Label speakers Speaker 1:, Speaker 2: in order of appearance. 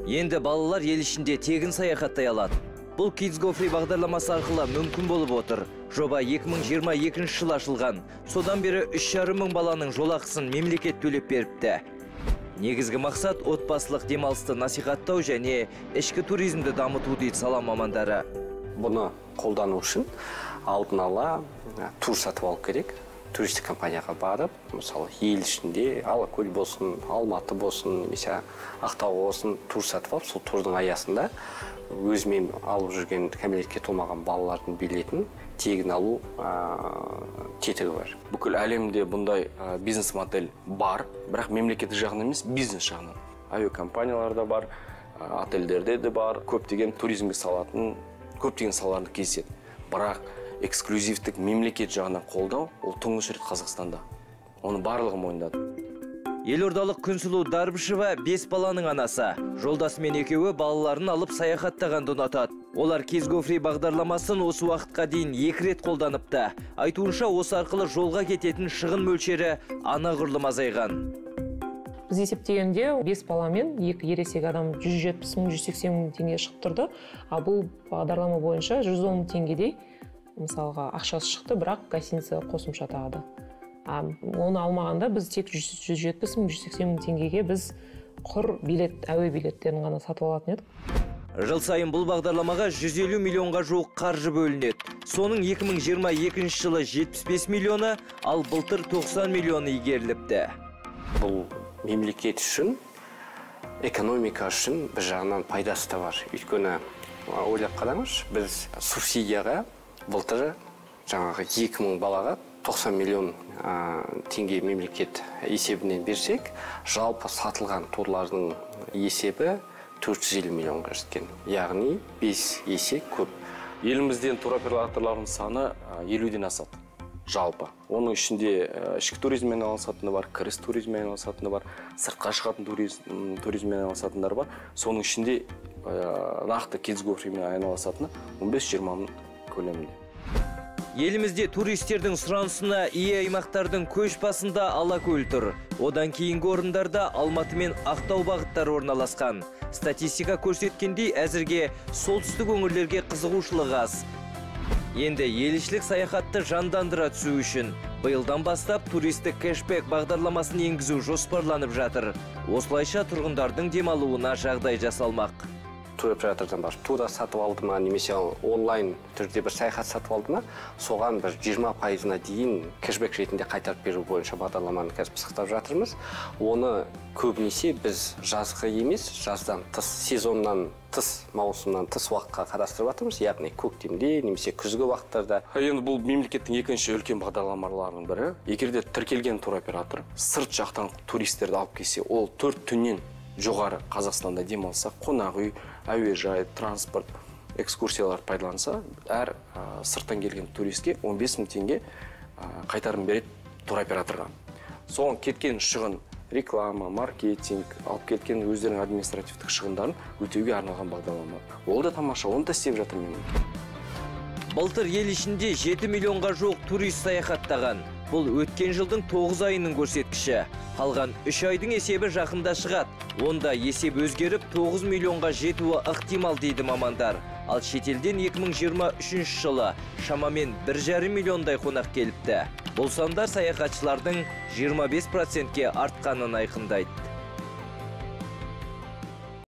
Speaker 1: Енді балалар ел ішінде тегін саяхаттай алады. Бұл Kids Go Free бағдарламасы арқылы мүмкін болып отыр. Жоба 2022 жылы ашылған. Содан бері 3,5 мың баланың жолақысын мемлекет төлеп беріпті. Негізгі мақсат отбасылық демалысты насихаттау және ішкі туризмді дамыту, дейді сала мамандары.
Speaker 2: Бұны қолдану үшін алдын ала тур сатып алу керек. Туристік компанияға барып, мысалы, ел ішінде Алакөл болсын, Алматы болсын, немесе Ақтау болсын, тур сатып алып, сол турдың аясында өзімен алып жүрген кәмелетке толмаған балалардың билетін тегін алу тетігі бар.
Speaker 3: Бүкіл әлемде бұндай бизнес модель бар, бірақ мемлекеттік жағынан емес, бизнес жағынан. Авиакомпанияларда бар, отельдерде де бар, көптеген туризмге салатын, көптеген салаларды кездеседі. Бірақ эксклюзивтік мемлекет жағынан қолдау ол тұңғыш рет Қазақстанда. Оны барлығы мойындады.
Speaker 1: Елордалық Күнсұлу Дарбышева 5 баланың анасы. Жолдасымен екеуі балаларын алып саяхаттағанды ұнатады. Олар Kids Go Free бағдарламасын осы уақытқа дейін 2 рет қолданыпты. Айтуынша, осы арқылы жолға кететін шығын мөлшері анағұрлым азайған.
Speaker 4: Біз есептегенде 5 баламен 2 ересек адам 170 мың, 180 мың теңге шығып тұрды. А бұл бағдарлама бойынша 110 мың теңгедей мысалға ақшасы шықты, бірақ гостиница қосымша тағы да. Оны алмағанда біз тек 170 мың, 180 мың теңгеге біз құр билет, әуе билеттерін ғана сатып алатын едік.
Speaker 1: Жыл сайын бұл бағдарламаға 150 миллионға жуық қаржы бөлінеді. Соның 2022 жылы 75 миллионы, ал былтыр 90 миллионы игеріліпті.
Speaker 2: Бұл мемлекет үшін, экономика үшін бір жағынан пайдасы да бар. Өйткені ойлап қараңызшы, біз субсидияға былтыр жаңағы 2000 балаға 90 миллион теңге мемлекет есебінен берсек, жалпы сатылған турлардың есебі 450 миллионға жеткен. Яғни 5 есе көп.
Speaker 3: Елімізден туроператорлардың саны 50-ден асады жалпы. Оның ішінде ішкі туризммен айналысатыны бар, кіріс туризммен айналысатыны бар, сыртқа шығатын туризммен айналысатындар бар. Соның ішінде нақты Kids Go Free-мен айналысатыны 15-20 мың көлемінде.
Speaker 1: Елімізде туристердің сұранысына ие аймақтардың көш басында Алакөл тұр. Одан кейінгі орындарда Алматы мен Ақтау бағыттары орналасқан. Статистика көрсеткендей, әзірге солтүстік өңірлерге қызығушылық аз. Енді елішілік саяхатты жандандыра түсу үшін биылдан бастап туристік кэшбэк бағдарламасын енгізу жоспарланып жатыр. Осылайша тұрғындардың демалуына жағдай жасалмақ.
Speaker 2: Туроператордан барып тура сатып алды ма, немесе онлайн түрде бір саяхат сатып алды ма, соған бір 20%-на дейін кэшбэк ретінде қайтарып беру бойынша бағдарламаны қазір пысықтап жатырмыз. Оны көбінесе біз жазғы емес, жаздан тыс, сезоннан тыс, маусымнан тыс уақытқа қарастырып жатырмыз, яғни көктемде немесе күзгі уақыттарда.
Speaker 3: Енді бұл мемлекеттің екінші үлкен бағдарламаларының бірі. Егер де тіркелген туроператор сырт жақтан туристерді алып келсе, ол 4 түннен жоғары Қазақстанда демалса, қонақ үй, әуежай, транспорт, экскурсиялар пайдаланса, әр сырттан келген туристке 15 мың теңге қайтарым береді туроператорға. Соған кеткен шығын, реклама, маркетинг, алып кеткен өздерінің административтік шығындарын өтеуге арналған бағдарлама. Ол да тамаша, оны да істеп жатыр мемлекет.
Speaker 1: Былтыр ел ішінде 7 миллионға жуық турист саяхаттаған. Бұл өткен жылдың 9 айының көрсеткіші. Қалған 3 айдың есебі жақында шығады. Онда есеп өзгеріп 9 миллионға жетуі ықтимал дейді мамандар. Ал шетелден 2023 жылы шамамен 1,5 миллиондай қонақ келіпті. Бұл сандар саяхатшылардың 25%-ке артқанын айқындайды.